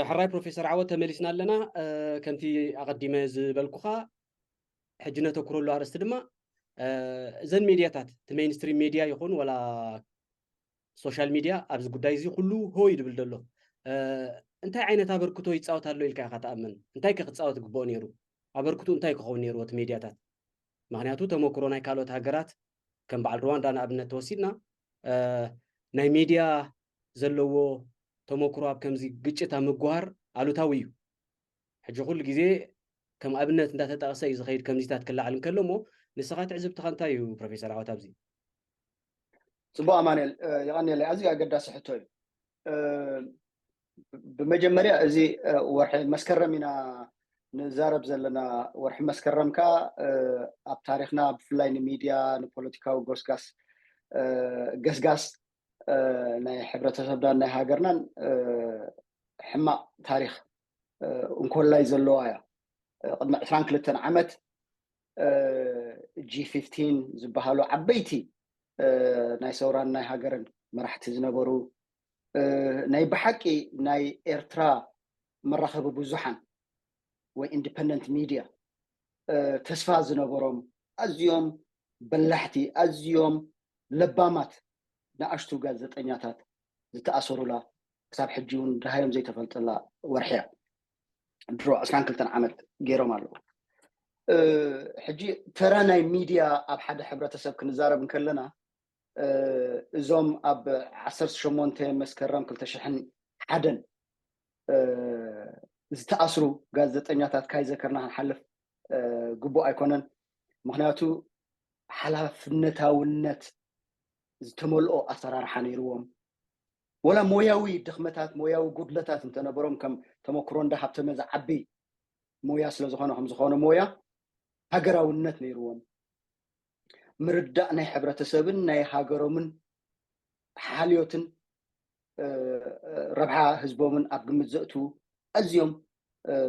ሕራይ ፕሮፌሰር ዓወት፣ ተመሊስና ኣለና። ከምቲ ኣቐዲመ ዝበልኩኻ፣ ሕጂ ነተኩረሉ ኣርእስቲ ድማ እዘን ሜድያታት፣ እቲ ሜይንስትሪም ሜድያ ይኹን ወላ ሶሻል ሚድያ ኣብዚ ጉዳይ እዚ ኩሉ ሆይ ድብል ደሎ እንታይ ዓይነት ኣበርክቶ ይፃወት ኣሎ ኢልካ ኢኻ ትኣምን? እንታይ ከ ክፃወት ግብኦ ነይሩ? ኣበርክቱ እንታይ ክኸውን ነይርዎ እቲ ሜድያታት? ምክንያቱ ተመክሮ ናይ ካልኦት ሃገራት ከም በዓል ሩዋንዳ ንኣብነት ተወሲድና ናይ ሚድያ ዘለዎ ተመክሮ ኣብ ከምዚ ግጭት ኣብ ምጉሃር ኣሉታዊ እዩ። ሕጂ ኩሉ ግዜ ከም ኣብነት እንዳተጠቐሰ እዩ ዝኸይድ ከምዚታት ክለዓል እንከሎ እሞ ንስኻ ትዕዝብትኻ እንታይ እዩ ፕሮፌሰር ዓወት ኣብዚ? ፅቡቅ ኣማኑኤል፣ የቐንየለይ። ኣዝዩ ኣገዳሲ ሕቶ እዩ። ብመጀመርያ እዚ ወርሒ መስከረም ኢና ንዛረብ ዘለና። ወርሒ መስከረም ከዓ ኣብ ታሪክና ብፍላይ ንሚድያ ንፖለቲካዊ ጎስጋስ ገስጋስ ናይ ሕብረተሰብናን ናይ ሃገርናን ሕማቅ ታሪክ እንኮላይ ዘለዋ እያ። ቅድሚ ዕስራን ክልተን ዓመት ጂ ፊፍቲን ዝበሃሉ ዓበይቲ ናይ ሰውራን ናይ ሃገርን መራሕቲ ዝነበሩ ናይ ብሓቂ ናይ ኤርትራ መራኸቢ ብዙሓን ወይ ኢንዲፐንደንት ሚድያ ተስፋ ዝነበሮም ኣዝዮም በላሕቲ ኣዝዮም ለባማት ንኣሽቱ ጋዜጠኛታት ዝተኣሰሩላ ክሳብ ሕጂ እውን ድሃዮም ዘይተፈልጠላ ወርሒ እያ። ድሮ ዕስራን ክልተን ዓመት ገይሮም ኣለዉ። ሕጂ ተራ ናይ ሚድያ ኣብ ሓደ ሕብረተሰብ ክንዛረብ እንከለና እዞም ኣብ ዓሰርተ ሸሞንተ መስከረም ክልተ ሽሕን ሓደን ዝተኣስሩ ጋዜጠኛታት ካይዘከርና ክንሓልፍ ግቡእ ኣይኮነን። ምክንያቱ ሓላፍነታውነት ዝተመልኦ ኣሰራርሓ ነይርዎም። ወላ ሞያዊ ድኽመታት ሞያዊ ጉድለታት እንተነበሮም ከም ተመክሮ እንዳ ሃብተመ ዝዓቢ ሞያ ስለዝኾነ ከምዝኾነ ሞያ ሃገራውነት ነይርዎም። ምርዳእ ናይ ሕብረተሰብን ናይ ሃገሮምን ሓልዮትን ረብሓ ህዝቦምን ኣብ ግምት ዘእትዉ ኣዝዮም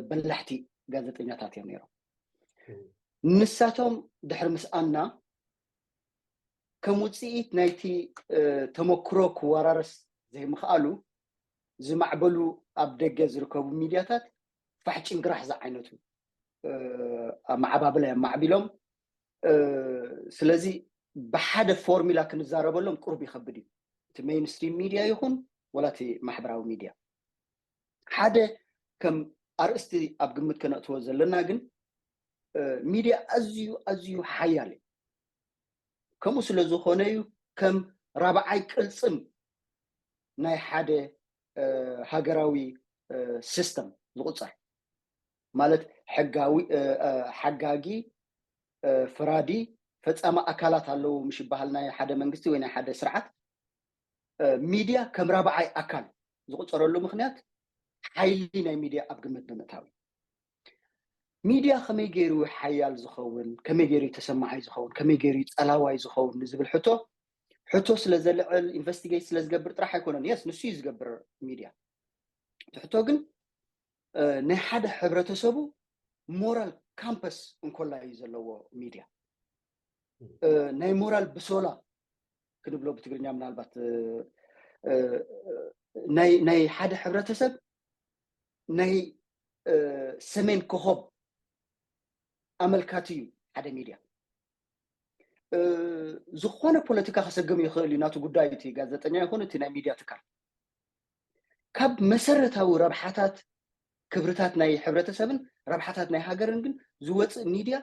በላሕቲ ጋዜጠኛታት እዮም ነይሮም። ንሳቶም ድሕሪ ምስኣና ከም ውፅኢት ናይቲ ተመክሮ ክወራረስ ዘይምኽኣሉ ዝማዕበሉ ኣብ ደገ ዝርከቡ ሚድያታት ፋሕ ጭንግራሕ ዝዓይነቱ ኣመዓባብላ የማዕቢሎም። ስለዚ ብሓደ ፎርሚላ ክንዛረበሎም ቁሩብ ይኸብድ እዩ። እቲ ሜይንስትሪም ሚድያ ይኹን ወላ እቲ ማሕበራዊ ሚድያ ሓደ ከም ኣርእስቲ ኣብ ግምት ከነእትዎ ዘለና ግን ሚድያ ኣዝዩ ኣዝዩ ሓያል እዩ። ከምኡ ስለ ዝኾነ እዩ ከም ራብዓይ ቅልፅም ናይ ሓደ ሃገራዊ ሲስተም ዝቁፀር። ማለት ሕጋዊ ሓጋጊ ፈራዲ ፈፃሚ ኣካላት ኣለዉ ምሽ ይበሃል ናይ ሓደ መንግስቲ ወይ ናይ ሓደ ስርዓት። ሚድያ ከም ራብዓይ ኣካል ዝቁፀረሉ ምክንያት ሓይሊ ናይ ሚድያ ኣብ ግምት ብምእታዊ። ሚድያ ከመይ ገይሩ ሓያል ዝኸውን፣ ከመይ ገይሩ ተሰማዓይ ዝኸውን፣ ከመይ ገይሩ ፀላዋይ ዝኸውን ንዝብል ሕቶ ሕቶ ስለ ዘልዕል ኢንቨስቲጌት ስለ ዝገብር ጥራሕ ኣይኮነን። የስ ንሱ እዩ ዝገብር ሚድያ። እቲ ሕቶ ግን ናይ ሓደ ሕብረተሰቡ ሞራል ካምፐስ እንኮላ እዩ ዘለዎ ሚድያ። ናይ ሞራል ብሶላ ክንብሎ ብትግርኛ ምናልባት ናይ ሓደ ሕብረተሰብ ናይ ሰሜን ኮኾብ ኣመልካቲ እዩ ሓደ ሚድያ። ዝኾነ ፖለቲካ ከሰግም ይኽእል እዩ ናቱ ጉዳይ እቲ ጋዜጠኛ ይኹን እቲ ናይ ሚድያ ትካል። ካብ መሰረታዊ ረብሓታት ክብርታት ናይ ሕብረተሰብን ረብሓታት ናይ ሃገርን ግን ዝወፅእ ሚድያ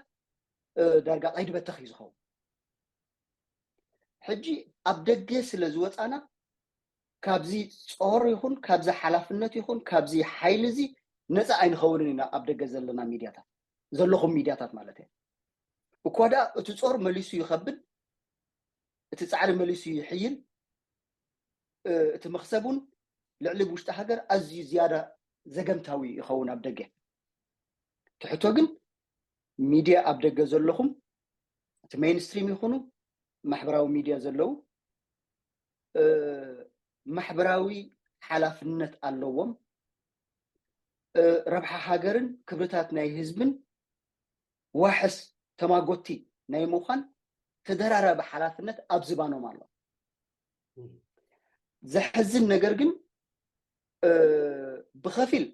ዳርጋ ቀይዲ በተኽ እዩ ዝኸውን። ሕጂ ኣብ ደገ ስለ ዝወፃና ካብዚ ፆር ይኹን ካብዚ ሓላፍነት ይኹን ካብዚ ሓይሊ እዚ ነፃ ኣይንኸውንን ኢና። ኣብ ደገ ዘለና ሚድያታት ዘለኹም ሚድያታት ማለት እየ። እኳ ደኣ እቲ ፆር መሊሱ ይኸብድ፣ እቲ ፃዕሪ መሊሱ ይሕይል፣ እቲ መኽሰብ እውን ልዕሊ ውሽጢ ሃገር ኣዝዩ ዝያዳ ዘገምታዊ ይኸውን ኣብ ደገ። ትሕቶ ግን ሚድያ ኣብ ደገ ዘለኹም እቲ ሜይንስትሪም ይኹኑ ማሕበራዊ ሚድያ ዘለዉ ማሕበራዊ ሓላፍነት ኣለዎም። ረብሓ ሃገርን ክብርታት ናይ ህዝብን ዋሕስ ተማጎቲ ናይ ምዃን ተደራራቢ ሓላፍነት ኣብ ዝባኖም ኣሎ። ዘሕዝን ነገር ግን ብኸፊል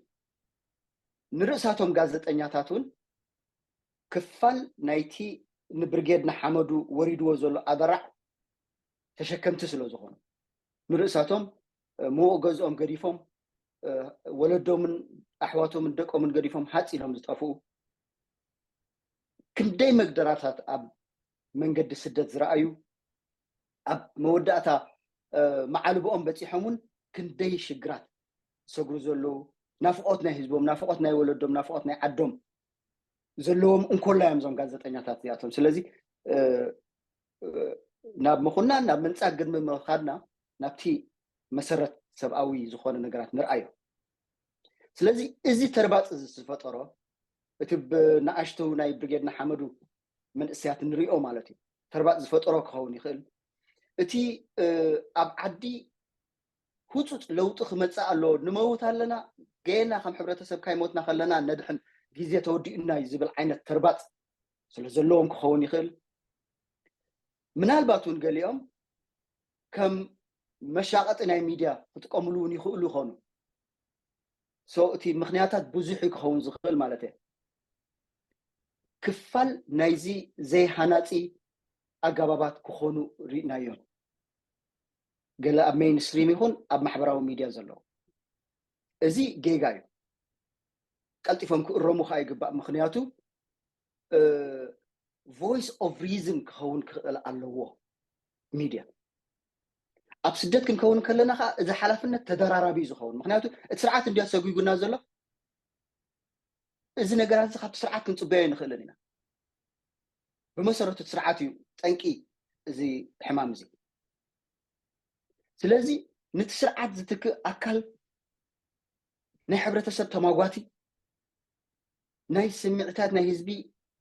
ንርእሳቶም ጋዜጠኛታት እውን ክፋል ናይቲ ንብርጌድ ንሓመዱ ወሪድዎ ዘሎ ኣደራዕ ተሸከምቲ ስለ ዝኾኑ፣ ንርእሳቶም ምውቕ ገዝኦም ገዲፎም፣ ወለዶምን ኣሕዋቶምን ደቆምን ገዲፎም ሃፅ ኢሎም ዝጠፍኡ፣ ክንደይ መግደራታት ኣብ መንገዲ ስደት ዝረኣዩ፣ ኣብ መወዳእታ መዓልቦኦም በፂሖም እውን ክንደይ ሽግራት ዝሰግሩ ዘለዉ፣ ናፍቆት ናይ ህዝቦም፣ ናፍቆት ናይ ወለዶም፣ ናፍቆት ናይ ዓዶም ዘለዎም እንኮላ እዮም እዞም ጋዜጠኛታት እዚኣቶም። ስለዚ ናብ ምኹናን ናብ ምንጻግ ግድሚ ምኻድና ናብቲ መሰረት ሰብኣዊ ዝኾነ ነገራት ንርኣዮ። ስለዚ እዚ ተርባጽ እዚ ዝፈጠሮ እቲ ብንኣሽቱ ናይ ብርጌድ ንሓመዱ መንእሰያት ንሪኦ ማለት እዩ። ተርባጽ ዝፈጠሮ ክኸውን ይኽእል። እቲ ኣብ ዓዲ ህፁፅ ለውጢ ክመፅእ ኣለዎ። ንመውት ኣለና፣ ገና ከም ሕብረተሰብ ካይሞትና ከለና ነድሕን፣ ግዜ ተወዲኡና እዩ ዝብል ዓይነት ተርባፅ ስለ ዘለዎም ክኸውን ይኽእል። ምናልባት እውን ገሊኦም ከም መሻቐጢ ናይ ሚድያ ክጥቀምሉ እውን ይኽእሉ ይኾኑ። So እቲ ምኽንያታት ብዙሕ እዩ ክኸውን ዝኽእል ማለት እየ። ክፋል ናይዚ ዘይሃናፂ ኣገባባት ክኾኑ ርኢናዮም። ገለ ኣብ ሜይንስትሪም ይኹን ኣብ ማሕበራዊ ሚድያ ዘለዉ፣ እዚ ጌጋ እዩ። ቀልጢፎም ክእረሙ ከዓ ይግባእ። ምኽንያቱ ቮይስ ኦፍ ሪዝን ክኸውን ክኽእል ኣለዎ ሚድያ። ኣብ ስደት ክንከውን ከለና ከዓ እዚ ሓላፍነት ተደራራቢ እዩ ዝኸውን። ምኽንያቱ እቲ ስርዓት እንዲያ ሰጉጉና ዘሎ። እዚ ነገራት እዚ ካብቲ ስርዓት ክንፅበዮ ኣይንኽእልን ኢና። ብመሰረቱ እቲ ስርዓት እዩ ጠንቂ እዚ ሕማም እዚ። ስለዚ ነቲ ስርዓት ዝትክእ ኣካል፣ ናይ ሕብረተሰብ ተማጓቲ፣ ናይ ስምዒታት ናይ ህዝቢ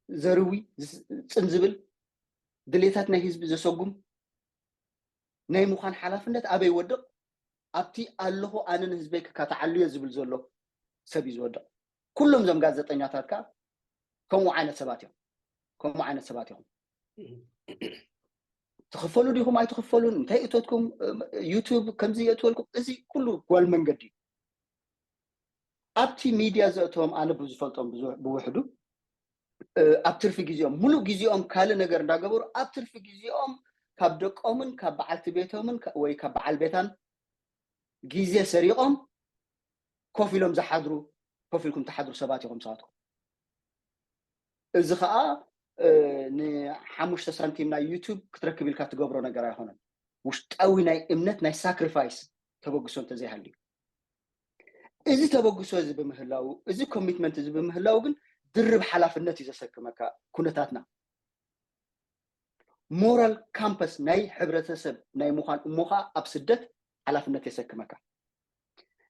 ዘርዊ፣ ዝስ- ጽን ዝብል፣ ድሌታት ናይ ህዝቢ ዘሰጉም ናይ ምዃን ሓላፍነት ኣበይ ይወድቕ? ኣብቲ ኣለኹ ኣነ ንህዝበይ ክካታዓሉ እየ ዝብል ዘሎ ሰብ እዩ ዝወድቕ። ኩሎም እዞም ጋዜጠኛታት ከዓ ከምኡ ዓይነት ሰባት እዮም። ከምኡ ዓይነት ሰባት እዮም። ትኽፈሉ ዲኹም ኣይትኽፈሉን፣ እንታይ እቶትኩም፣ ዩቱብ ከምዚ የእትወልኩም፣ እዚ ኩሉ ጓል መንገዲ እዩ። ኣብቲ ሚድያ ዘእተዎም ኣነ ብዝፈልጦም ብዙ- ብውሕዱ ኣብ ትርፊ ግዜኦም፣ ሙሉእ ግዜኦም ካልእ ነገር እንዳገበሩ፣ ኣብ ትርፊ ግዜኦም ካብ ደቆምን ካብ በዓልቲ ቤቶምን ወይ ካብ በዓል ቤታን ግዜ ሰሪቖም ኮፍ ኢሎም ዝሓድሩ፣ ኮፍ ኢልኩም ትሓድሩ ሰባት ኢኹም ንስኻትኩም። እዚ ከዓ ንሓሙሽተ ሳንቲም ናይ ዩቱብ ክትረክብ ኢልካ ትገብሮ ነገር ኣይኮነን። ውሽጣዊ ናይ እምነት ናይ ሳክሪፋይስ ተበግሶ እንተዘይሃልዩ፣ እዚ ተበግሶ እዚ ብምህላው፣ እዚ ኮሚትመንት እዚ ብምህላው ግን ድርብ ሓላፍነት እዩ ዘሰክመካ ኩነታትና። ሞራል ካምፓስ ናይ ሕብረተሰብ ናይ ምዃን እሞ ከዓ ኣብ ስደት ሓላፍነት የሰክመካ።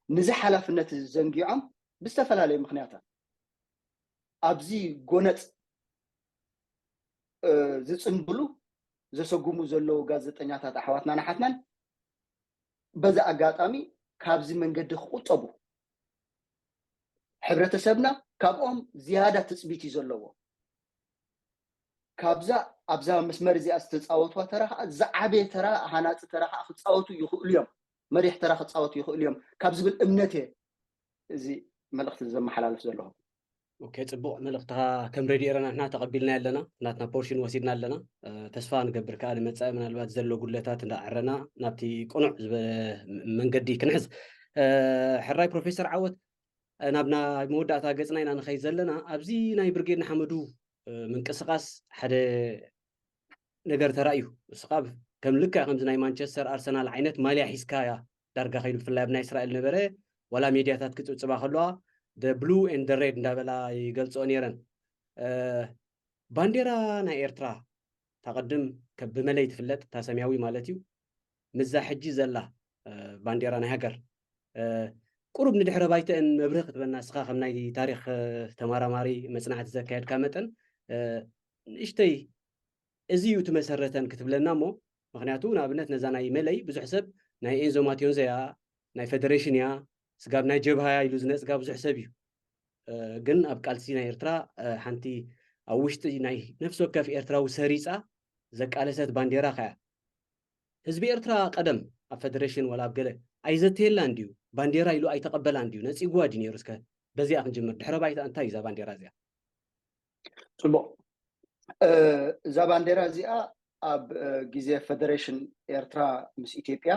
ንዚ ሓላፍነት እዚ ዘንጊዖም ብዝተፈላለዩ ምኽንያታት ኣብዚ ጎነፅ ዝፅንብሉ ዘሰጉሙ ዘለዉ ጋዜጠኛታት ኣሕዋትናን ኣሓትናን በዚ ኣጋጣሚ ካብዚ መንገዲ ክቁጠቡ፣ ሕብረተሰብና ካብኦም ዝያዳ ትፅቢት እዩ ዘለዎ። ካብዛ ኣብዛ መስመር እዚኣ ዝተፃወትዋ ተራ ከዓ ዝዓበየ ተራ፣ ሃናፂ ተራ ከዓ ክፃወቱ ይኽእሉ እዮም፣ መሪሕ ተራ ክፃወቱ ይኽእሉ እዮም ካብ ዝብል እምነት እየ እዚ መልእኽቲ ዘመሓላልፍ ዘለኹ። ኦኬ፣ ፅቡቕ መልእኽትኻ ከም ሬድዮ ኤረና ንሕና ተቐቢልና ኣለና፣ ናትና ፖርሽን ወሲድና ኣለና። ተስፋ ንገብር ከዓ ንመፃኢ ምናልባት ዘሎ ጉድለታት እንዳኣረና ናብቲ ቅኑዕ ዝበለ መንገዲ ክንሕዝ። ሕራይ ፕሮፌሰር ዓወት፣ ናብ ናይ መወዳእታ ገፅና ኢና ንኸይድ ዘለና። ኣብዚ ናይ ብርጌድ ንሓመዱ ምንቅስቃስ ሓደ ነገር ተራእዩ። እሱ ካብ ከም ልክዕ ከምዚ ናይ ማንቸስተር ኣርሰናል ዓይነት ማልያ ሒዝካ እያ ዳርጋ ከይዱ፣ ብፍላይ ኣብ ናይ እስራኤል ነበረ ዋላ ሜድያታት ክፅብፅባ ከለዋ the blue and the red እንዳበላ ይገልፅኦ ነይረን። ባንዴራ ናይ ኤርትራ ታቐድም ብመለይ ትፍለጥ፣ እታ ሰማያዊ ማለት እዩ። ምዛ ሕጂ ዘላ ባንዴራ ናይ ሃገር ቁሩብ ንድሕረ ባይተአን መብርህ ክትበና፣ እስኻ ከም ናይ ታሪክ ተመራማሪ መፅናዕቲ ዘካየድካ መጠን ንእሽተይ እዚ እዩ እቲ መሰረተን ክትብለና እሞ፣ ምክንያቱ ንኣብነት ነዛ ናይ መለይ ብዙሕ ሰብ ናይ ኤንዞ ማትዮንዘ እያ፣ ናይ ፈደሬሽን እያ፣ ስጋብ ናይ ጀብሃ እያ ኢሉ ዝነፅጋ ብዙሕ ሰብ እዩ። ግን ኣብ ቃልሲ ናይ ኤርትራ ሓንቲ ኣብ ውሽጢ ናይ ነፍሲ ወከፍ ኤርትራዊ ሰሪፃ ዘቃለሰት ባንዴራ ከያ። ህዝቢ ኤርትራ ቀደም ኣብ ፈደሬሽን ዋላ ኣብ ገለ ኣይዘተየላን ድዩ? ባንዴራ ኢሉ ኣይተቐበላን ድዩ? ነጺግዋ ድዩ ነይሩ? እስከ በዚኣ ክንጅምር። ድሕረ ባይታ እንታይ እዩ እዛ ባንዴራ እዚኣ? ጽቡቕ። እዛ ባንዴራ እዚኣ ኣብ ግዜ ፈደሬሽን ኤርትራ ምስ ኢትዮጵያ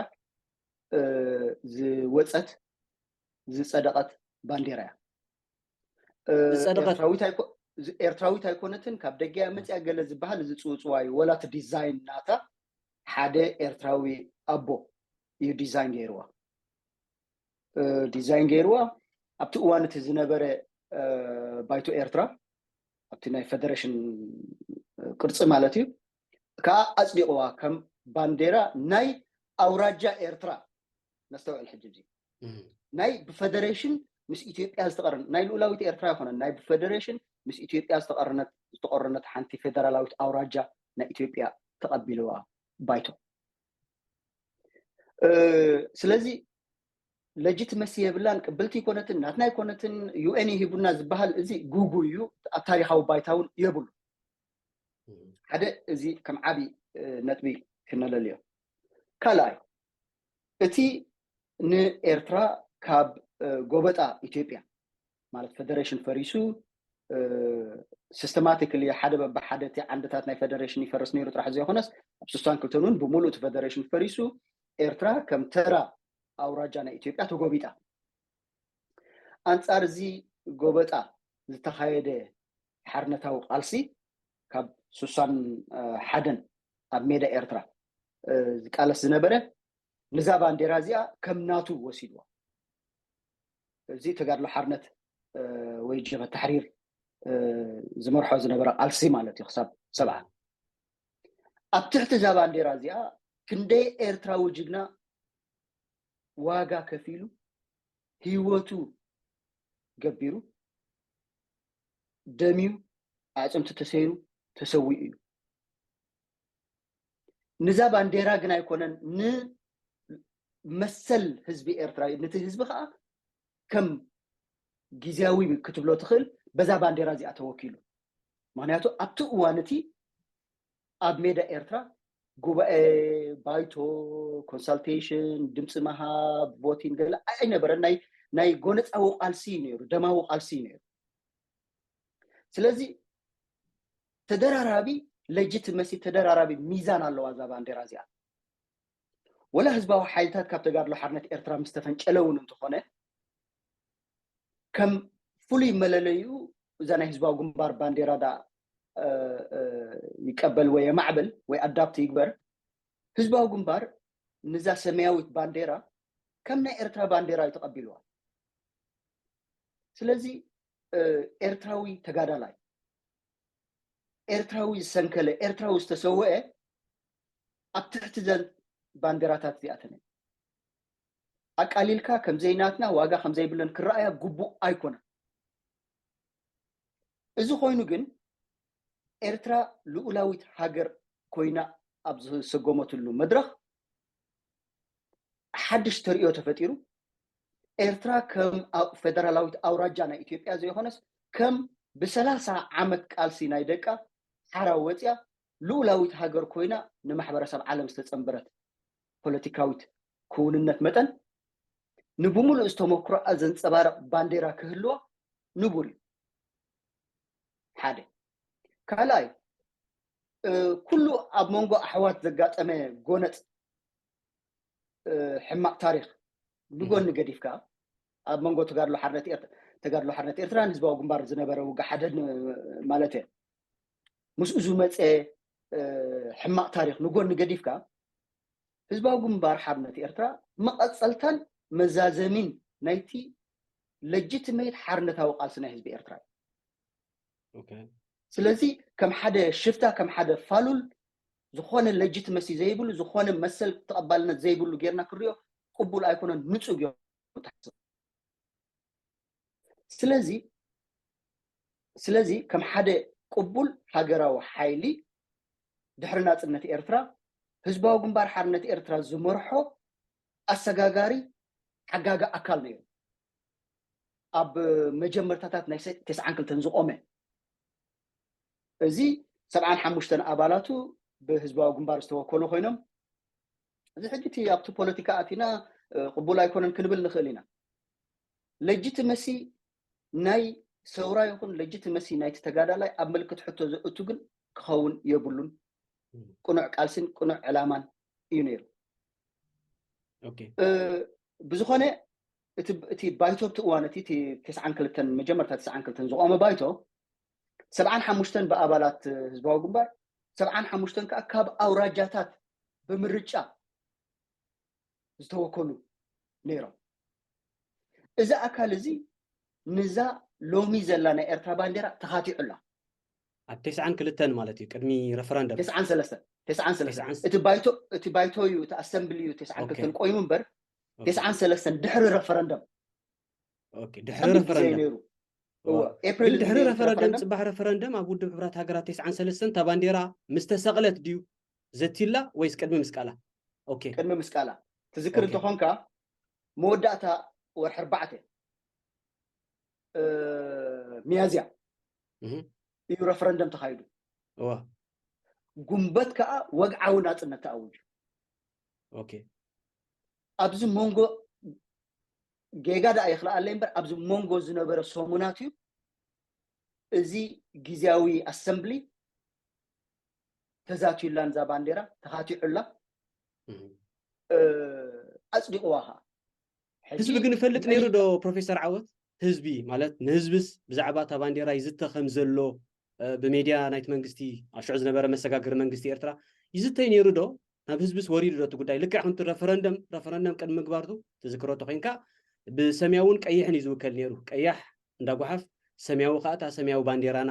ዝወፀት ዝፀደቐት ባንዴራ እያ። ኤርትራዊት ኣይኮነትን፣ ካብ ደገ እያ መፅያ ገለ ዝበሃል እዚ ፅውፅዋ እዩ። ወላ እቲ ዲዛይን ናታ ሓደ ኤርትራዊ ኣቦ እዩ ዲዛይን ገይርዋ። ዲዛይን ገይርዋ። ኣብቲ እዋን እቲ ዝነበረ ባይቶ ኤርትራ ኣብቲ ናይ ፈደሬሽን ቅርፂ ማለት እዩ ከዓ ኣፅዲቕዋ ከም ባንዴራ ናይ ኣውራጃ ኤርትራ። ነስተውዕል ሕጂ እዚ ናይ ብፈደሬሽን ምስ ኢትዮጵያ ዝተቐረነ ናይ ልኡላዊት ኤርትራ ኣይኮነን፣ ናይ ብፈደሬሽን ምስ ኢትዮጵያ ዝተቐረነት ሓንቲ ፌደራላዊት ኣውራጃ ናይ ኢትዮጵያ ተቐቢልዋ ባይቶ። ስለዚ ለጅትመሲ የብላን፣ ቅብልቲ ይኮነትን ናትና ይኮነትን ዩኤን ሂቡና ዝበሃል እዚ ጉጉ እዩ። ኣብ ታሪካዊ ባይታ እውን የብሉ። ሓደ እዚ ከም ዓብዪ ነጥቢ ክነለልዮ። ካልኣይ እቲ ንኤርትራ ካብ ጎበጣ ኢትዮጵያ ማለት ፈደሬሽን ፈሪሱ ሲስተማቲክሊ ሓደ በብሓደ እቲ ዓንድታት ናይ ፈደሬሽን ይፈርስ ነይሩ ጥራሕ ዘይኮነስ ኣብ ስሳን ክልተን እውን ብምሉእ እቲ ፈደሬሽን ፈሪሱ ኤርትራ ከም ተራ ኣውራጃ ናይ ኢትዮጵያ ተጎቢጣ። ኣንጻር እዚ ጎበጣ ዝተኻየደ ሓርነታዊ ቃልሲ ካብ ስሳን ሓደን ኣብ ሜዳ ኤርትራ ዝቃለስ ዝነበረ ንዛ ባንዴራ እዚኣ ከም ናቱ ወሲድዋ። እዚ ተጋድሎ ሓርነት ወይ ጀብሀት ተሕሪር ዝመርሖ ዝነበረ ቃልሲ ማለት እዩ ክሳብ ሰብዓ። ኣብ ትሕቲ እዛ ባንዴራ እዚኣ ክንደይ ኤርትራዊ ጅግና ዋጋ ከፊሉ ህይወቱ ገቢሩ ደምዩ ኣዕፅምቲ ተሰይሩ ተሰዊኡ እዩ። ንዛ ባንዴራ ግን ኣይኮነን ንመሰል ህዝቢ ኤርትራ ነቲ ህዝቢ ከዓ ከም ግዜያዊ ክትብሎ ትኽእል በዛ ባንዴራ እዚኣ ተወኪሉ። ምክንያቱ ኣብቲ እዋን እቲ ኣብ ሜዳ ኤርትራ ጉባኤ፣ ባይቶ፣ ኮንሳልቴሽን፣ ድምፂ ምሃብ፣ ቮቲን ገለ ኣይነበረን። ናይ ጎነፃዊ ቃልሲ እዩ ነይሩ፣ ደማዊ ቃልሲ እዩ ነይሩ። ስለዚ ተደራራቢ ለጅትመሲ፣ ተደራራቢ ሚዛን ኣለዋ እዛ ባንዴራ እዚኣ። ወላ ህዝባዊ ሓይልታት ካብ ተጋድሎ ሓርነት ኤርትራ ምስ ተፈንጨለ እውን እንተኾነ ከም ፍሉይ መለለይኡ እዛ ናይ ህዝባዊ ግንባር ባንዴራ ዳ ይቀበል ወይ የማዕብል ወይ ኣዳፕት ይግበር። ህዝባዊ ግንባር ንዛ ሰማያዊት ባንዴራ ከም ናይ ኤርትራ ባንዴራ እዩ ተቐቢልዋ። ስለዚ ኤርትራዊ ተጋዳላይ፣ ኤርትራዊ ዝሰንከለ፣ ኤርትራዊ ዝተሰወአ ኣብ ትሕቲ ዘን ባንዴራታት እዚኣተን ኣቃሊልካ ከምዘይናትና ዋጋ ከምዘይብለን ክረኣያ ግቡእ ኣይኮነን። እዚ ኮይኑ ግን ኤርትራ ልኡላዊት ሃገር ኮይና ኣብ ዝሰጎመትሉ መድረኽ ሓድሽ ተርእዮ ተፈጢሩ። ኤርትራ ከም ፌደራላዊት ኣውራጃ ናይ ኢትዮጵያ ዘይኮነስ ከም ብሰላሳ ዓመት ቃልሲ ናይ ደቃ ሓራ ወፅያ ልኡላዊት ሃገር ኮይና ንማሕበረሰብ ዓለም ዝተፀንበረት ፖለቲካዊት ክውንነት መጠን ንብምሉእ ዝተመክሮኣ ዘንፀባርቕ ባንዴራ ክህልዋ ንቡር እዩ። ሓደ። ካልኣይ ኩሉ ኣብ መንጎ ኣሕዋት ዘጋጠመ ጎነፅ ሕማቕ ታሪኽ ንጎኒ ገዲፍካ ኣብ መንጎ ተጋድሎ ሓርነት ኤርትራን ህዝባዊ ግንባር ዝነበረ ውግእ ሓደን ማለት እየ ምስኡ ዝመፀ ሕማቕ ታሪኽ ንጎኒ ገዲፍካ ህዝባዊ ግንባር ሓርነት ኤርትራ መቐፀልታን መዛዘሚን ናይቲ ለጅትመይት ሓርነታዊ ቃልሲ ናይ ህዝቢ ኤርትራ እዩ። ስለዚ ከም ሓደ ሽፍታ ከም ሓደ ፋሉል ዝኾነ ለጅትመሲ ዘይብሉ ዝኾነ መሰል ተቐባልነት ዘይብሉ ጌርና ክሪኦ ቅቡል ኣይኮነን። ንፁግ እዮም ተሓስብ ስለዚ ስለዚ ከም ሓደ ቅቡል ሃገራዊ ሓይሊ ድሕሪ ናፅነት ኤርትራ ህዝባዊ ግንባር ሓርነት ኤርትራ ዝመርሖ ኣሰጋጋሪ ሓጋጋ ኣካል ነይሩ። ኣብ መጀመርታታት ናይ ተስዓን ክልተን ዝቆመ እዚ ሰብዓን ሓሙሽተን ኣባላቱ ብህዝባዊ ግንባር ዝተወከሉ ኮይኖም እዚ ሕጂ እቲ ኣብቲ ፖለቲካ ኣቲና ቅቡል ኣይኮነን ክንብል ንኽእል ኢና። ለጅትመሲ ናይ ሰውራ ይኹን ለጅትመሲ ናይቲ ተጋዳላይ ኣብ ምልክት ሕቶ ዘእቱ ግን ክኸውን የብሉን። ቅኑዕ ቃልስን ቅኑዕ ዕላማን እዩ ነይሩ። ብዝኾነ እቲ ባይቶ ኣብቲ እዋን እቲ ተስዓን ክልተን መጀመርታ ተስዓን ክልተን ዝቆመ ባይቶ ሰብዓን ሓሙሽተን ብኣባላት ህዝባዊ ግንባር፣ ሰብዓን ሓሙሽተን ከዓ ካብ ኣውራጃታት ብምርጫ ዝተወከሉ ነይሮም። እዚ ኣካል እዚ ንዛ ሎሚ ዘላ ናይ ኤርትራ ባንዴራ ተኻቲዑላ። ኣብ ተስዓን ክልተን ማለት እዩ፣ ቅድሚ ረፈረንደም። ተስዓን ሰለስተን ተስዓን ሰለስተን እቲ ባይቶ እዩ፣ እቲ ኣሰምብሊ እዩ ተስዓን ክልተን ቆይሙ እምበር፣ ተስዓን ሰለስተን ድሕሪ ረፈረንደም ድሕሪ ረፈረንደም ነይሩ። ድሕሪ ረፈረንደም፣ ፅባሕ ረፈረንደም ኣብ ውድብ ሕብራት ሃገራት ተስዓን ሰለስተን እታ ባንዴራ ምስ ተሰቕለት ድዩ ዘቲላ ወይስ ቅድሚ ምስቃላ? ቅድሚ ምስቃላ ትዝክር እንተኾንካ፣ መወዳእታ ወርሒ ኣርባዕተ ሚያዝያ እዩ ረፈረንደም ተኻይዱ። ጉንበት ከዓ ወግዓዊ ናፅነት ተኣውጁ። ኣብዚ መንጎ ጌጋ ደኣ ይኽልኣለይ እምበር ኣብዚ መንጎ ዝነበረ ሰሙናት እዩ እዚ ግዝያዊ ኣሰምብሊ ተዛትዩላን እዛ ባንዴራ ተኻቲዑላ ኣፅዲቕዋ ከዓ። ህዝቢ ግን ይፈልጥ ነይሩ ዶ ፕሮፌሰር ዓወት? ህዝቢ ማለት ንህዝብስ ብዛዕባ እታ ባንዴራ ይዝተ ከም ዘሎ ብሜድያ ናይቲ መንግስቲ፣ ኣብ ሽዑ ዝነበረ መሰጋገሪ መንግስቲ ኤርትራ ይዝተይ ነይሩ ዶ? ናብ ህዝብስ ወሪዱ ዶ እቲ ጉዳይ? ልክዕ ከምቲ ረፈረንደም ረፈረንደም ቅድሚ ምግባርቱ ትዝክሮ ተኮይንካ ብሰማያውን ቀይሕን እዩ ዝውከል ነይሩ። ቀያሕ እንዳ ጓሓፍ፣ ሰማያዊ ከዓ እታ ሰማያዊ ባንዴራና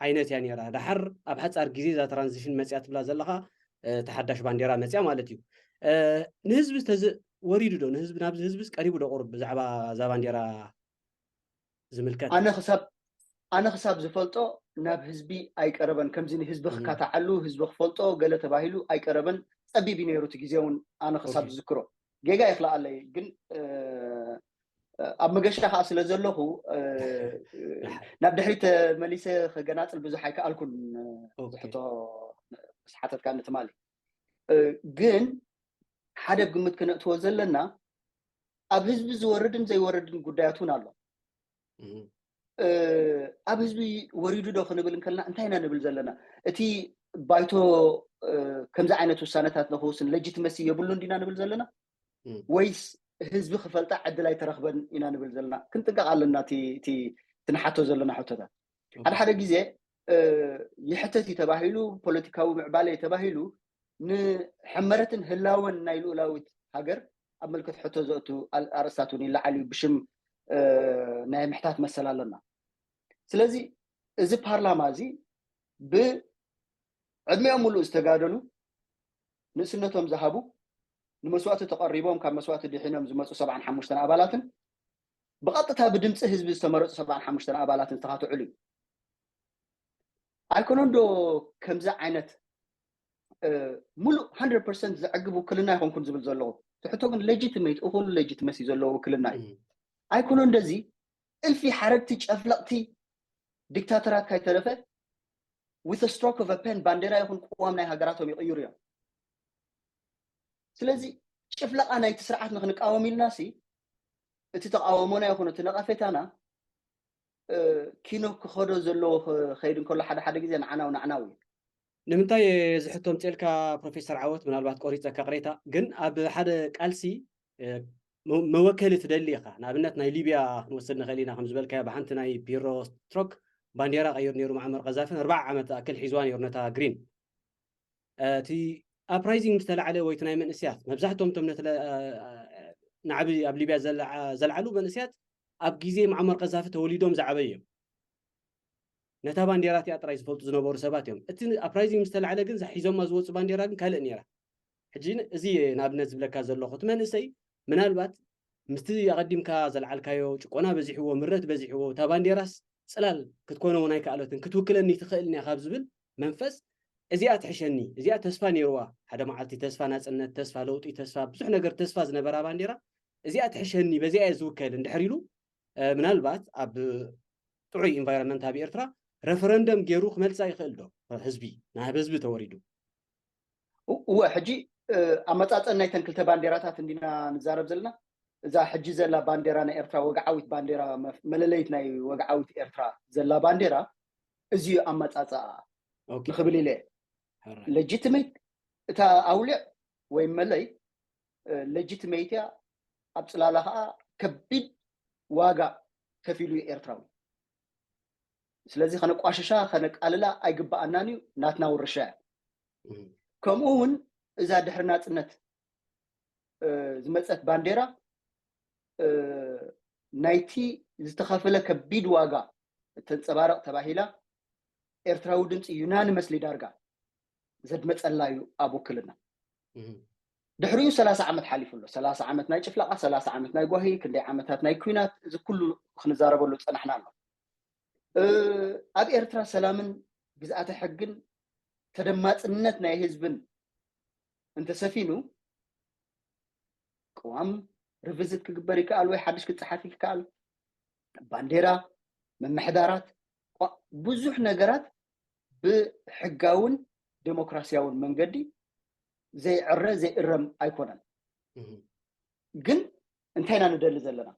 ዓይነት እያ ነይራ። ደሓር ኣብ ሓፃር ግዜ እዛ ትራንዚሽን መፅያ ትብላ ዘለካ ተሓዳሽ ባንዴራ መፅያ ማለት እዩ። ንህዝቢ ወሪዱ ዶ? ንህዝቢ ናብዚ ህዝብስ ቀሪቡ ዶ ቁሩብ ብዛዕባ እዛ ባንዴራ ዝምልከት? ኣነ ክሳብ ኣነ ክሳብ ዝፈልጦ ናብ ህዝቢ ኣይቀረበን። ከምዚ ንህዝቢ ክካታዓሉ ህዝቢ ክፈልጦ ገለ ተባሂሉ ኣይቀረበን። ፀቢብ እዩ ነይሩ እቲ ግዜ እውን ኣነ ክሳብ ዝዝክሮ። ጌጋ ይኽልኣለይ ግን ኣብ መገሻ ከዓ ስለ ዘለኹ ናብ ድሕሪት ተመሊሰ ክገናፅል ብዙሕ ኣይከኣልኩን። ሕቶ ምስ ሓተትካ ንትማሊ ግን ሓደ ግምት ክነእትዎ ዘለና ኣብ ህዝቢ ዝወርድን ዘይወርድን ጉዳያት እውን ኣሎ። ኣብ ህዝቢ ወሪዱ ዶ ክንብል እንከልና እንታይ ኢና ንብል ዘለና? እቲ ባይቶ ከምዚ ዓይነት ውሳነታት ንክውስን ለጅትመሲ የብሉን ዲና ንብል ዘለና ወይስ ህዝቢ ክፈልጣ ዕድል ኣይተረኽበን ኢና ንብል ዘለና? ክንጥንቀቕ ኣለና። እቲ ንሓቶ ዘለና ሕቶታት ሓደ ሓደ ግዜ ይሕተት እዩ ተባሂሉ፣ ፖለቲካዊ ምዕባለ እዩ ተባሂሉ ንሕመረትን ህላወን ናይ ልኡላዊት ሃገር ኣብ ምልክት ሕቶ ዘእቱ ኣርእስታት እውን ይለዓል እዩ። ብሽም ናይ ምሕታት መሰል ኣለና። ስለዚ እዚ ፓርላማ እዚ ብዕድሚኦም ሙሉእ ዝተጋደሉ፣ ንእስነቶም ዝሃቡ፣ ንመስዋእቲ ተቐሪቦም ካብ መስዋእቲ ድሒኖም ዝመፁ ሰብዓን ሓሙሽተን ኣባላትን ብቐጥታ ብድምፂ ህዝቢ ዝተመረፁ ሰብዓን ሓሙሽተን ኣባላትን ዝተኻትዕሉ እዩ። ኣይኮነን ዶ ከምዚ ዓይነት ሙሉእ ሃንድረድ ፐርሰንት ዘዕግብ ውክልና ኣይኮንኩን ዝብል ዘለኹ? እቲ ሕቶ ግን ሌጂትሜት፣ እኹል ሌጂትመሲ ዘለዎ ውክልና እዩ። ኣይኮነን ዶ እዚ እልፊ ሓረግቲ ጨፍለቕቲ ዲክታተራት ካይተረፈ with stroke of a pen ባንዴራ ይኹን ቅዋም ናይ ሃገራቶም ይቕይሩ እዮም። ስለዚ ጭፍለቓ ናይቲ ስርዓት ንክንቃወም ኢልና ሲ እቲ ተቃወሞና ይኹን እቲ ነቐፌታና ኪኖ ክኸዶ ዘለዎ ክኸይድ እንከሎ ሓደ ሓደ ግዜ ንዓናው ንዓናው እዩ። ንምንታይ እዚ ሕቶ ምፅኤልካ ፕሮፌሰር ዓወት? ምናልባት ቆሪፀካ ቅሬታ፣ ግን ኣብ ሓደ ቃልሲ መወከሊ ትደሊ ኢኻ። ንኣብነት ናይ ሊብያ ክንወስድ ንኽእል ኢና። ከም ዝበልካዮ ብሓንቲ ናይ ፒሮ ስትሮክ ባንዴራ ቀይሩ ነይሩ መዓመር ቀዛፊ። ኣርባዓ ዓመት ኣክል ሒዝዋ ነይሩ ነታ ግሪን። እቲ ኣፕራይዚንግ ምስ ተላዕለ ወይ እቲ ናይ መንእስያት መብዛሕትኦም እቶም ነቲ ንዓቢ ኣብ ሊብያ ዘለዓሉ መንእስያት ኣብ ግዜ መዓመር ቀዛፊ ተወሊዶም ዝዓበዩ እዮም። ነታ ባንዴራ እቲኣ ጥራይ ዝፈልጡ ዝነበሩ ሰባት እዮም። እቲ ኣፕራይዚንግ ምስ ተላዕለ ግን ሒዞማ ዝወፁ ባንዴራ ግን ካልእ ነይራ። ሕጂ እዚ ንኣብነት ዝብለካ ዘለኹ እቲ መንእሰይ ምናልባት ምስቲ ኣቐዲምካ ዘልዓልካዮ ጭቆና በዚሕዎ፣ ምረት በዚሕዎ፣ እታ ባንዴራስ ፅላል ክትኮነ እውን ኣይከኣለትን፣ ክትውክለኒ ትኽእል እያ ካብ ዝብል መንፈስ እዚኣ ትሕሸኒ፣ እዚኣ ተስፋ ነይርዋ፣ ሓደ መዓልቲ ተስፋ ናፅነት፣ ተስፋ ለውጢ፣ ተስፋ ብዙሕ ነገር ተስፋ ዝነበራ ባንዴራ እዚኣ ትሕሸኒ፣ በዚኣ እየ ዝውከል እንድሕር ኢሉ ምናልባት ኣብ ጥዑይ ኢንቫይሮንመንት ኣብ ኤርትራ ረፈረንደም ገይሩ ክመልሳ ይኽእል ዶ? ህዝቢ ናብ ህዝቢ ተወሪዱ እወ ሕጂ ኣመፃፀን ናይተን ክልተ ባንዴራታት እንዲና ንዛረብ ዘለና። እዛ ሕጂ ዘላ ባንዴራ ናይ ኤርትራ፣ ወግዓዊት ባንዴራ፣ መለለይት ናይ ወግዓዊት ኤርትራ ዘላ ባንዴራ፣ እዚ ኣመፃፅኣ ንክብል ኢለ። ለጅትሜት እታ ኣውሊዕ ወይ መለይ ለጅትሜት እያ። ኣብ ፅላላ ከዓ ከቢድ ዋጋ ከፊሉ እዩ ኤርትራዊ። ስለዚ ከነቋሽሻ ከነቃልላ ኣይግበኣናን እዩ። ናትና ውርሻ እያ። ከምኡ እውን እዛ ድሕሪ ናፅነት ዝመፀት ባንዴራ ናይቲ ዝተኸፈለ ከቢድ ዋጋ እተንፀባረቕ ተባሂላ ኤርትራዊ ድምፂ ዩናኒመስሊ ዳርጋ ዘድመፀላ እዩ ኣብ ውክልና። ድሕሪኡ ሰላሳ ዓመት ሓሊፉ ኣሎ። ሰላሳ ዓመት ናይ ጭፍላቓ፣ ሰላሳ ዓመት ናይ ጓሂ፣ ክንደይ ዓመታት ናይ ኲናት፣ እዚ ኩሉ ክንዛረበሉ ፀናሕና ኣሎ። ኣብ ኤርትራ ሰላምን ግዝኣተ ሕግን ተደማፅነት ናይ ህዝብን እንተሰፊኑ ቅዋም ርቭዝት ክግበር ይከኣል ወይ ሓድሽ ክፀሓፍ ይከኣል። ባንዴራ፣ ምምሕዳራት፣ ብዙሕ ነገራት ብሕጋውን ዴሞክራሲያውን መንገዲ ዘይዕረ ዘይእረም ኣይኮነን። ግን እንታይ ኢና ንደሊ ዘለና?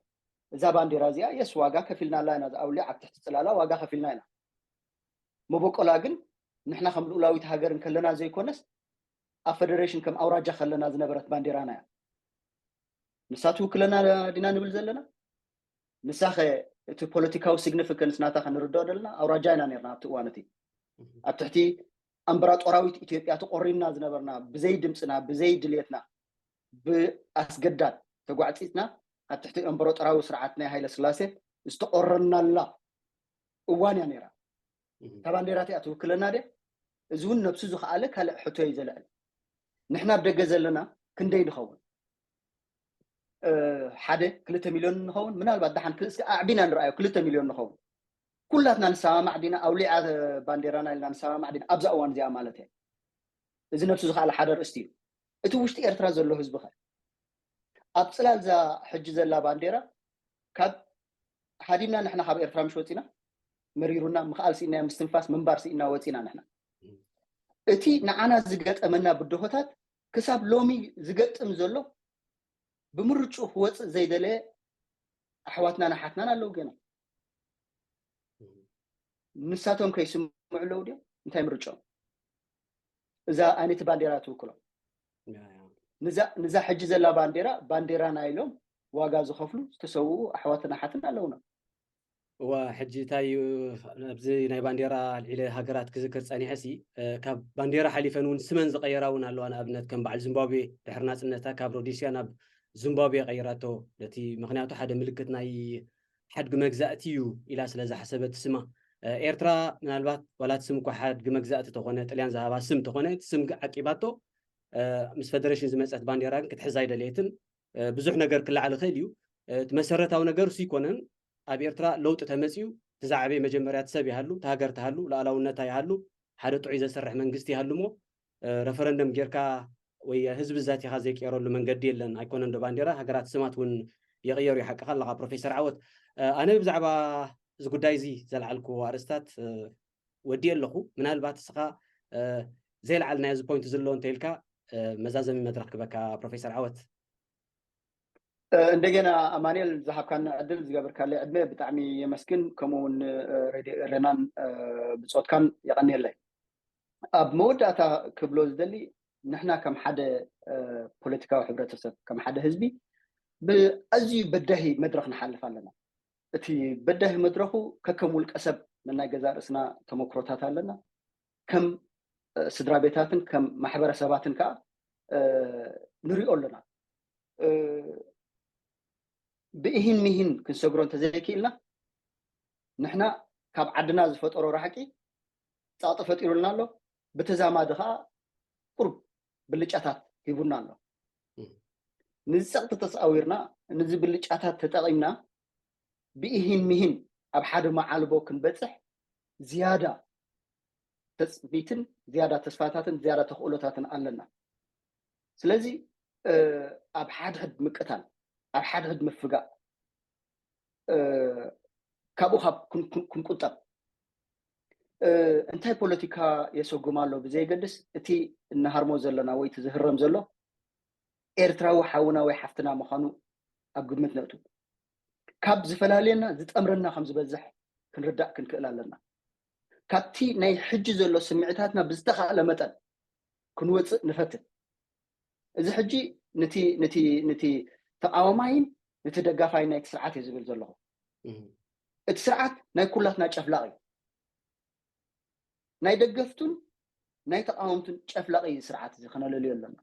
እዛ ባንዴራ እዚኣ የስ ዋጋ ከፊልናላ ኢና። ዝኣውሊ ኣብ ትሕቲ ፅላላ ዋጋ ከፊልና ኢና። መበቆላ ግን ንሕና ከም ልኡላዊት ሃገር እንከለና ዘይኮነስ ኣብ ፈደሬሽን ከም ኣውራጃ ከለና ዝነበረት ባንዴራና እያ። ንሳ ትውክለና ዲና ንብል ዘለና? ንሳኸ እቲ ፖለቲካዊ ሲግኒፊካንስ ናታ ክንርድኦ ደለና ኣውራጃ ኢና ነርና ኣብቲ እዋን እቲ ኣብ ትሕቲ ኣምበራጦራዊት ኢትዮጵያ ተቆሪንና ዝነበርና ብዘይ ድምፅና ብዘይ ድልየትና ብኣስገዳድ ተጓዕፂፅና ኣብ ትሕቲ ኣምበራጦራዊ ስርዓት ናይ ሃይለ ስላሴ ዝተቆረናላ እዋን እያ ነይራ። እታ ባንዴራ እቲኣ ትውክለና ድያ? እዚ እውን ነብሱ ዝኸኣለ ካልእ ሕቶ እዩ ዘልዕል። ንሕና ኣብ ደገ ዘለና ክንደይ ንኸውን? ሓደ ክልተ ሚልዮን ንኸውን፣ ምናልባት ደሓን ክልስ ኣዕቢና ንረኣዮ ክልተ ሚልዮን ንኸውን። ኩላትና ንሰማማዕ ዲና? ኣውሊዓ ባንዴራና ኢልና ንሰማማዕ ዲና? ኣብዛ እዋን እዚኣ ማለት እየ። እዚ ነብሱ ዝኸኣለ ሓደ ርእስቲ እዩ። እቲ ውሽጢ ኤርትራ ዘሎ ህዝቢ ኸ? ኣብ ፅላል እዛ ሕጂ ዘላ ባንዴራ ካብ ሃዲምና ንሕና ካብ ኤርትራ ምሽ ወፂና? መሪሩና ምኽኣል ስኢና፣ ምስትንፋስ ምንባር ስኢና ወፂና ንሕና። እቲ ንዓና ዝገጠመና ብድሆታት ክሳብ ሎሚ ዝገጥም ዘሎ ብምርጭኡ ክወፅእ ዘይደለየ ኣሕዋትናን ኣሓትናን ኣለዉ ገና። ንሳቶም ከይስምዑ ኣለዉ ድዮም? እንታይ ምርጭኦም? እዛ ኣይነቲ ባንዴራ ትውክሎ? ንዛ ሕጂ ዘላ ባንዴራ ባንዴራና ኢሎም ዋጋ ዝኸፍሉ ዝተሰውኡ ኣሕዋትን ኣሓትን ኣለውና። እዋ ሕጂ እንታይ እዩ ኣብዚ ናይ ባንዴራ ኣልዒለ ሃገራት ክዝክር ፀኒሐ ሲ ካብ ባንዴራ ሓሊፈን እውን ስመን ዝቀየራ እውን ኣለዋ። ንኣብነት ከም በዓል ዚምባብዌ ድሕሪ ናፅነታ ካብ ሮዴስያ ናብ ዚምባብዌ ቀይራቶ። ነቲ ምክንያቱ ሓደ ምልክት ናይ ሓድጊ መግዛእቲ እዩ ኢላ ስለ ዝሓሰበት ስማ ኤርትራ ምናልባት ዋላ እቲ ስም እኳ ሓድጊ መግዛእቲ ተኾነ ጥልያን ዝሃባ ስም ተኾነ እቲ ስም ዓቂባቶ ምስ ፈደሬሽን ዝመፀት ባንዴራ ግን ክትሕዝ ኣይደለየትን። ብዙሕ ነገር ክለዓል ይኽእል እዩ። እቲ መሰረታዊ ነገር እሱ ይኮነን። ኣብ ኤርትራ ለውጢ ተመፅዩ እቲ ዝዓበየ መጀመርያ እቲ ሰብ ይሃሉ፣ እቲ ሃገር ትሃሉ፣ ሉኣላውነታ ይሃሉ፣ ሓደ ጥዑይ ዘሰርሕ መንግስቲ ይሃሉ እሞ ረፈረንደም ጌርካ ወይ ህዝቢ ዛቲኻ ዘይቀየረሉ መንገዲ የለን። ኣይኮነን ዶ ባንዴራ ሃገራት ስማት እውን ይቕየሩ። ይሓቅኻ ኣለኻ ፕሮፌሰር ዓወት። ኣነ ብዛዕባ እዚ ጉዳይ እዚ ዘልዓልኩዎ ኣርእስታት ወዲየ ኣለኹ። ምናልባት እስኻ ዘይልዓልናዮ እዚ ፖይንት ዘሎ እንተኢልካ መዛዘሚ መድረክ ክበካ ፕሮፌሰር ዓወት። እንደገና ኣማንኤል ዝሃብካና ዕድል ዝገበርካለይ ዕድመ ብጣዕሚ የመስግን። ከምኡ እውን ሬድዮ ኤረናን ብፆትካን የቐንየለይ። ኣብ መወዳእታ ክብሎ ዝደሊ ንሕና ከም ሓደ ፖለቲካዊ ሕብረተሰብ ከም ሓደ ህዝቢ ብኣዝዩ በዳሂ መድረክ ንሓልፍ ኣለና። እቲ በዳሂ መድረኹ ከከም ውልቀ ሰብ ነናይ ገዛ ርእስና ተመክሮታት ኣለና። ከም ስድራ ቤታትን ከም ማሕበረሰባትን ከዓ ንሪኦ ኣለና። ብእሂን ምሂን ክንሰግሮ እንተዘይክኢልና ንሕና ካብ ዓድና ዝፈጠሮ ራሕቂ ፃቕጢ ፈጢሩልና ኣሎ። ብተዛማዲ ከዓ ቁሩብ ብልጫታት ሂቡና ኣሎ። ንዚ ፀቕጢ ተፃዊርና ንዚ ብልጫታት ተጠቒምና ብእሂን ምሂን ኣብ ሓደ መዓልቦ ክንበፅሕ ዝያዳ ተፅቢትን ዝያዳ ተስፋታትን ዝያዳ ተኽእሎታትን ኣለና። ስለዚ ኣብ ሓድሕድ ምቅታል ኣብ ሓድሕድ ምፍጋእ ካብኡ ካብ ክንቁጠብ እንታይ ፖለቲካ የሰጉም ኣሎ ብዘየገድስ እቲ እንሃርሞ ዘለና ወይ እቲ ዝህረም ዘሎ ኤርትራዊ ሓውና ወይ ሓፍትና ምዃኑ ኣብ ግምት ነእቱ። ካብ ዝፈላልየና ዝጠምረና ከም ዝበዝሕ ክንርዳእ ክንክእል ኣለና። ካብቲ ናይ ሕጂ ዘሎ ስምዒታትና ብዝተኻእለ መጠን ክንወፅእ ንፈትን። እዚ ሕጂ ነቲ ነቲ ነቲ ተቃዋማይን ነቲ ደጋፋይን ናይቲ ስርዓት እዩ ዝብል ዘለኹ። እቲ ስርዓት ናይ ኩላትና ጨፍላቕ እዩ። ናይ ደገፍቱን ናይ ተቃወምቱን ጨፍላቕ እዩ ስርዓት እዚ ከነለልዮ ኣለና።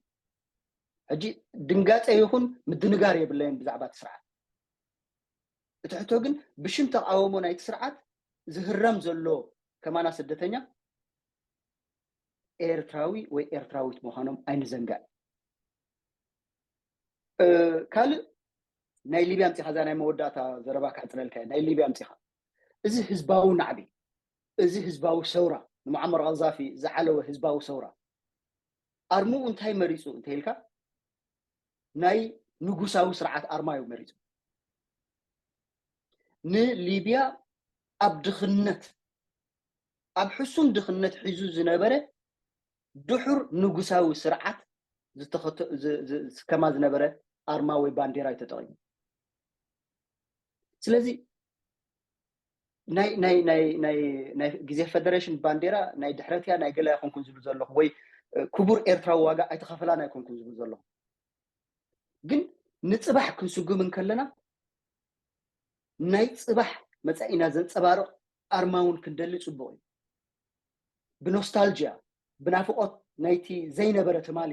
ሕጂ ድንጋፀ ይኹን ምድንጋር የብለይን ብዛዕባ እቲ ስርዓት። እቲ ሕቶ ግን ብሽም ተቃውሞ ናይቲ ስርዓት ዝህረም ዘሎ ከማና ስደተኛ ኤርትራዊ ወይ ኤርትራዊት ምዃኖም ኣይንዘንጋዕ። ካልእ ናይ ሊብያ ኣምፂኻ፣ እዛ ናይ መወዳእታ ዘረባ ክዕፅለልካ እየ። ናይ ሊብያ ኣምፂኻ፣ እዚ ህዝባዊ ናዕቢ፣ እዚ ህዝባዊ ሰውራ፣ ንሙዓመር ቀዛፊ ዝዓለወ ህዝባዊ ሰውራ ኣርምኡ እንታይ መሪፁ እንተኢልካ፣ ናይ ንጉሳዊ ስርዓት ኣርማ እዩ መሪፁ። ንሊብያ ኣብ ድኽነት፣ ኣብ ሕሱም ድኽነት ሒዙ ዝነበረ ድሑር ንጉሳዊ ስርዓት ዝተኸተ- ዝ- ዝ- ዝስከማ ዝነበረ ኣርማ ወይ ባንዴራ እዩ ተጠቒሙ። ስለዚ ናይ ናይ ናይ ናይ ናይ ግዜ ፈደሬሽን ባንዴራ ናይ ድሕረትያ ናይ ገለ ኣይኮንኩን ዝብል ዘለኹ፣ ወይ ክቡር ኤርትራዊ ዋጋ ኣይተኸፈላን ኣይኮንኩን ዝብል ዘለኹ። ግን ንፅባሕ ክንስጉም እንከለና ናይ ፅባሕ መፃኢና ዘንፀባርቕ ኣርማ እውን ክንደሊ ፅቡቕ እዩ። ብኖስታልጂያ፣ ብናፍቆት ናይቲ ዘይነበረ ትማሊ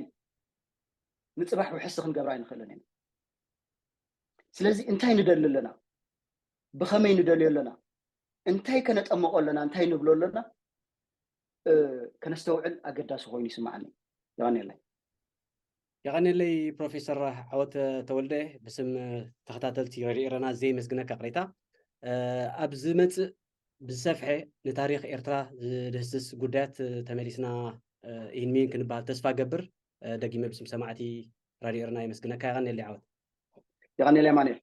ንፅባሕ ውሕስቲ ክንገብራ ኣይንኽእልን ኢና። ስለዚ እንታይ ንደሊ ኣለና? ብኸመይ ንደልዮ ኣለና? እንታይ ከነጠምቆ ኣለና? እንታይ ንብሎ ኣለና? ከነስተውዕል ኣገዳሲ ኮይኑ ይስማዓኒ። የቐንየለይ። የቐንየለይ ፕሮፌሰር ዓወት ተወልደ። ብስም ተኸታተልቲ ሬድዮ ኤረና ዘይ መስግነካ ቅሬታ። ኣብ ዝመፅእ ብዝሰፍሐ ንታሪኽ ኤርትራ ዝድህስስ ጉዳያት ተመሊስና ኢንሚን ክንበሃል ተስፋ ገብር። ደጊመ ብስም ሰማዕቲ ራድዮ ኤረና የመስግነካ። የቐንየለይ ዓወት። የቐንየለይ ኣማኑኤል።